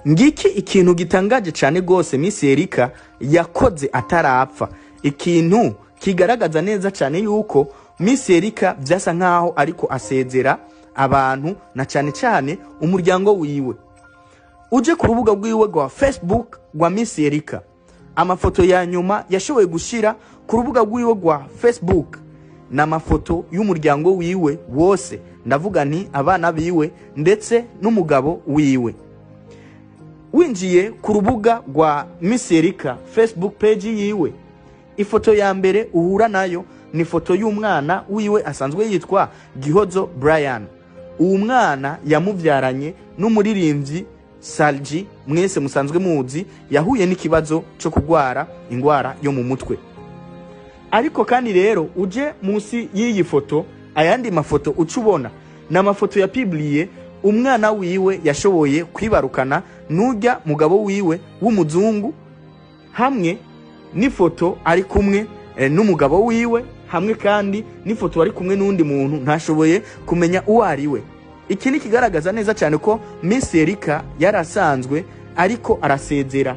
Ngiki ikintu gitangaje cyane rwose Miss Erika yakoze atarapfa, ikintu kigaragaza neza cyane yuko Miss Erika byasa nkaho ariko asezera abantu na cyane cyane umuryango wiwe. Uje ku rubuga rwiwe rwa Facebook rwa Miss Erika, amafoto ya nyuma yashoboye gushira ku rubuga rwiwe rwa Facebook ni amafoto y'umuryango wiwe wose, ndavuga nti abana biwe ndetse n'umugabo wiwe. Winjiye ku rubuga rwa Miss Erika Facebook page yiwe, ifoto ya mbere uhura nayo ni ifoto y'umwana wiwe asanzwe yitwa Gihozo Brian. Uwo mwana yamubyaranye n'umuririmbyi Salji, mwese musanzwe muzi, yahuye n'ikibazo cyo kurwara indwara yo mu mutwe. Ariko kandi rero uje munsi y'iyi foto, ayandi mafoto uca ubona ni amafoto yapibliye umwana wiwe yashoboye kwibarukana n'ujya mugabo wiwe w'umuzungu, hamwe n'ifoto ari kumwe n'umugabo wiwe, hamwe kandi n'ifoto ari kumwe n'undi muntu ntashoboye kumenya uwo ari we. Iki ni kigaragaza neza cyane ko Miss Erika yarasanzwe ariko arasezera.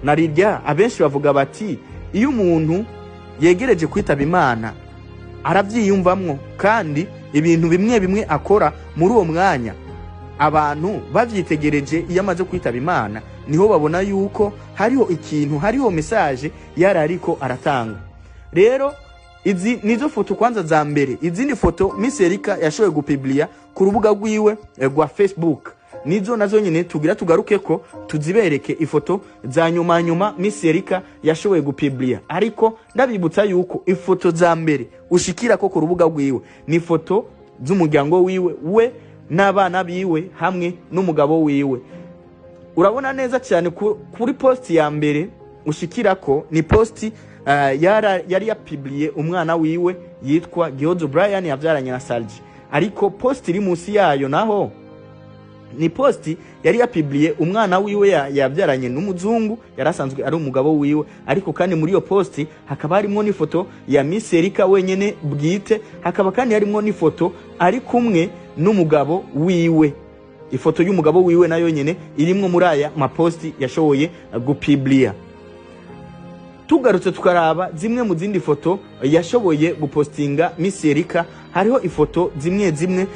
Narirya abenshi bavuga bati iyo umuntu yegereje kwitaba Imana arabyiyumvamwo, kandi ibintu bimwe bimwe akora muri uwo mwanya abantu bavyitegereje iyo amaze kwitaba Imana niho babona yuko hariho ikintu, hariho message yari ariko aratanga. Rero izi nizo foto kwanza za mbere. Izindi foto Miss Erika yashoboye gupibliya ku rubuga rwiwe rwa Facebook nizo nazo nyine tugira tugaruke ko tuzibereke ifoto za nyuma nyuma Miss Erika yashoboye gupibliya. Ariko ndabibutsa yuko ifoto za mbere ushikira ko ku rubuga rwiwe ni ifoto z'umuryango wiwe, we n'abana biwe hamwe n'umugabo wiwe. Urabona neza cyane kuri post ya mbere ushikira ko ni post yari yapibliye umwana wiwe yitwa Gihozo Brian yabyaranye na Salji. Ariko post iri munsi yayo naho ni post yari yapibliye umwana wiwe yabyaranye n'umuzungu yarasanzwe ari umugabo wiwe. Ariko kandi muri iyo post hakaba harimo n'ifoto ya Miss Erika wenyene bwite, hakaba kandi harimo n'ifoto ari kumwe n'umugabo wiwe. Ifoto y'umugabo wiwe nayo nyene irimwo muri aya maposti yashoboye gupibliya. Tugarutse tukaraba zimwe mu zindi foto yashoboye gupostinga Miss Erika, hariho ifoto zimwe zimwe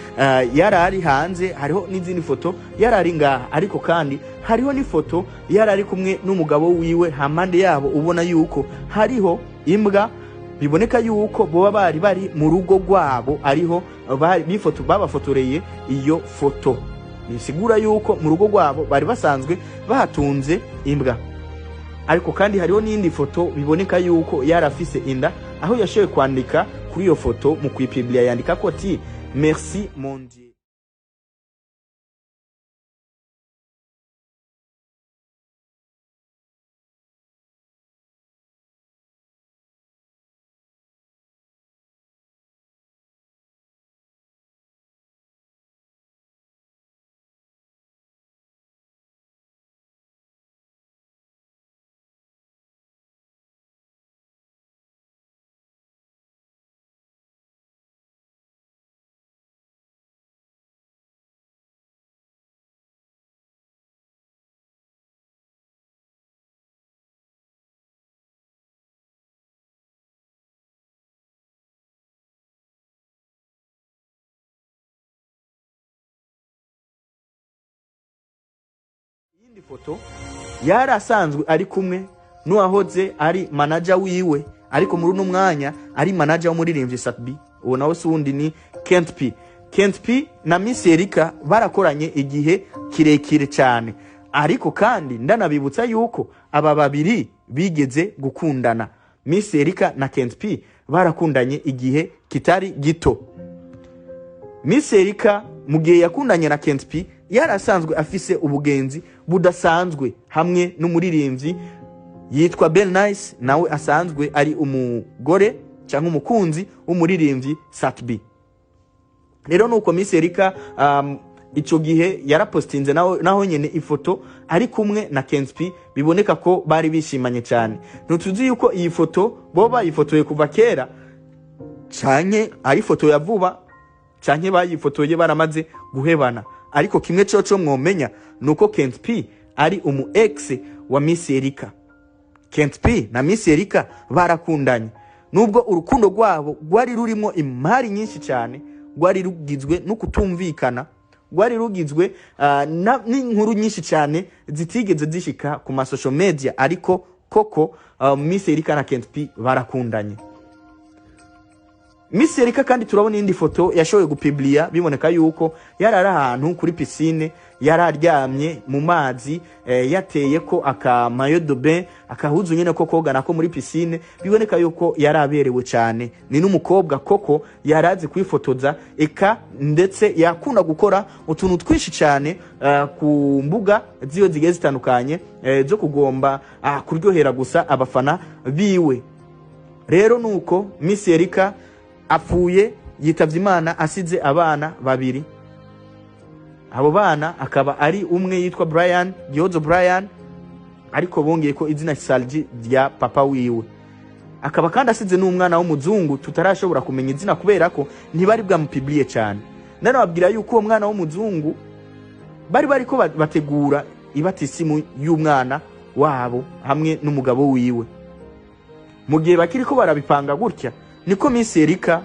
yarari hanze, hariho n'izindi foto yarari ngaha, ariko kandi hariho n'ifoto yarari kumwe n'umugabo wiwe. Hampande yabo ubona yuko hariho imbwa, biboneka yuko boba bari bari mu rugo rwabo, ariho bifoto babafotoreye iyo foto. Bisigura yuko mu rugo rwabo bari basanzwe bahatunze imbwa. Ariko kandi hariho n'indi foto biboneka yuko yarafise inda, aho yashoboye kwandika kuri iyo foto mu kwipiblia yandika ko ati merci mon Dieu. Iyindi foto yari asanzwe ari kumwe n'uwahoze ari manager wiwe, ariko muri uno mwanya ari manager w'umuririmbyi Sat-B. Uwo nawe si wundi ni Kent P. Kent P na Miss Erika barakoranye igihe kirekire cyane, ariko kandi ndanabibutsa yuko aba babiri bigeze gukundana. Miss Erika na Kent P barakundanye igihe kitari gito. Miss Erika mu gihe yakundanye na Kent P yarasanzwe afise ubugenzi budasanzwe hamwe n'umuririmbyi yitwa Bell Nice, nawe asanzwe ari umugore cyangwa umukunzi w'umuririmbyi Sat-B. Rero nuko Miss Erika ico gihe yarapostinze naho nyene ifoto ari kumwe na Kent P, biboneka ko bari bishimanye cyane. Ntutuzi yuko iyi foto bo bayifotoye kuva kera canke ari foto ya vuba canke bayifotoye baramaze guhebana. Ariko kimwe coco mwomenya nuko Kent P ari umu ex wa Miss Erika. Kent P na Miss Erika barakundanye, nubwo urukundo rwabo rwari rurimo imari nyinshi cyane, rwari rugizwe no kutumvikana, rwari rugizwe n'inkuru nyinshi cyane zitigeze zishika ku ma social media, ariko koko Miss Erika na Kent P barakundanye. Miss Erika kandi turabona indi foto yashoboye gupibliya, biboneka yuko yari ari ahantu kuri piscine, yari aryamye mu mazi, yateye ko aka maillot de bain, akahuzu nyene ko kogana ko muri piscine, biboneka yuko yari aberewe cyane. Ni n'umukobwa koko yarazi kwifotoza, eka ndetse yakunda gukora utuntu twinshi cyane ku mbuga ziyo zigiye zitandukanye, zo kugomba kuryohera gusa abafana biwe. Rero nuko Miss Erika apfuye, yitavye Imana asize abana babiri. Abo bana akaba ari umwe yitwa Brian Gihozo Brian, ariko bongeye ko izina Salji rya papa wiwe. Akaba kandi asize n'umwana w'umuzungu tutarashobora kumenya izina kubera ko ntibari bwamupibliye cyane. Nanababwira yuko uwo mwana w'umuzungu bari bariko bategura ibatisimu y'umwana wabo hamwe n'umugabo wiwe. Mu gihe bakiriko barabipanga gutya, niko Miss Erika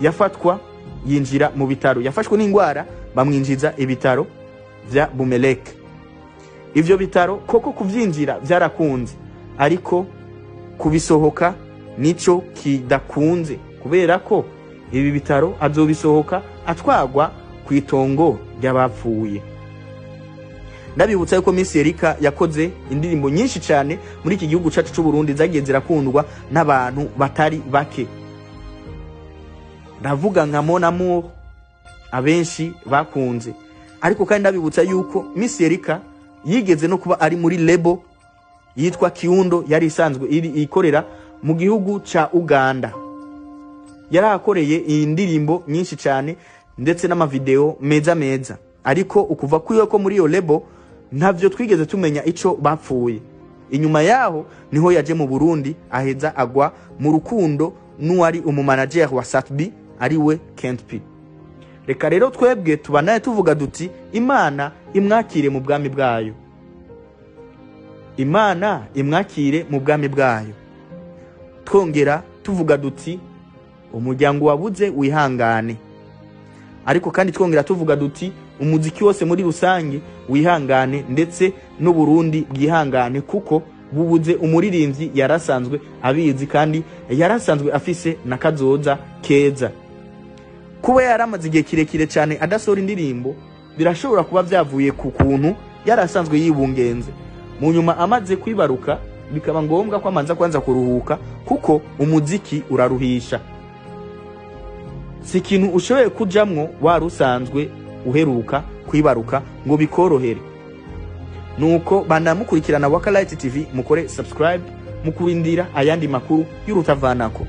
yafatwa yinjira mu bitaro, yafashwe n'indwara bamwinjiza ibitaro vya Bumelek. Ivyo bitaro koko kuvyinjira vyarakunze, ariko kubisohoka nico kidakunze, kubera ko ibi bitaro azobisohoka atwagwa ku itongo ry'abapfuye. Ndabibutsa yuko Miss Erika yakoze indirimbo nyinshi cyane muri iki gihugu cyacu cy'u Burundi, zagiye zirakundwa n'abantu batari bake. Ndavuga nka Mon Amour abenshi bakunze, ariko kandi ndabibutsa yuko Miss Erika yigeze no kuba ari muri label yitwa Kiundo, yari isanzwe iri ikorera mu gihugu ca Uganda. Yarahakoreye iyi ndirimbo nyinshi cyane ndetse n'amavideo meza meza, ariko ukuva kwiwe ko muri iyo label ntavyo twigeze tumenya ico bapfuye. Inyuma yaho niho yaje mu Burundi, aheza agwa mu rukundo n'uwari umumanager wa Satbi, ariwe Kent P. Reka rero twebwe tubanaye tuvuga duti Imana imwakire mu bwami bwayo, Imana imwakire mu bwami bwayo. Twongera tuvuga duti umuryango wabuze wihangane, ariko kandi twongera tuvuga duti umuziki wose muri rusange wihangane, ndetse n'Uburundi bwihangane, kuko bubuze umuririmbyi yarasanzwe abizi kandi yarasanzwe afise na kazoza keza. Kuba yaramaze igihe kirekire cyane adasohora indirimbo birashobora kuba byavuye ku kuntu yarasanzwe yibungenze. Mu nyuma amaze kwibaruka bikaba ngombwa ko amanza kwanza kuruhuka, kuko umuziki uraruhisha. Si ikintu ushoboye kujamwo wari usanzwe uheruka kwibaruka ngo bikorohere. Nuko banamukurikirana Waka Light TV, mukore subscribe mukurindira ayandi makuru y'urutavanako.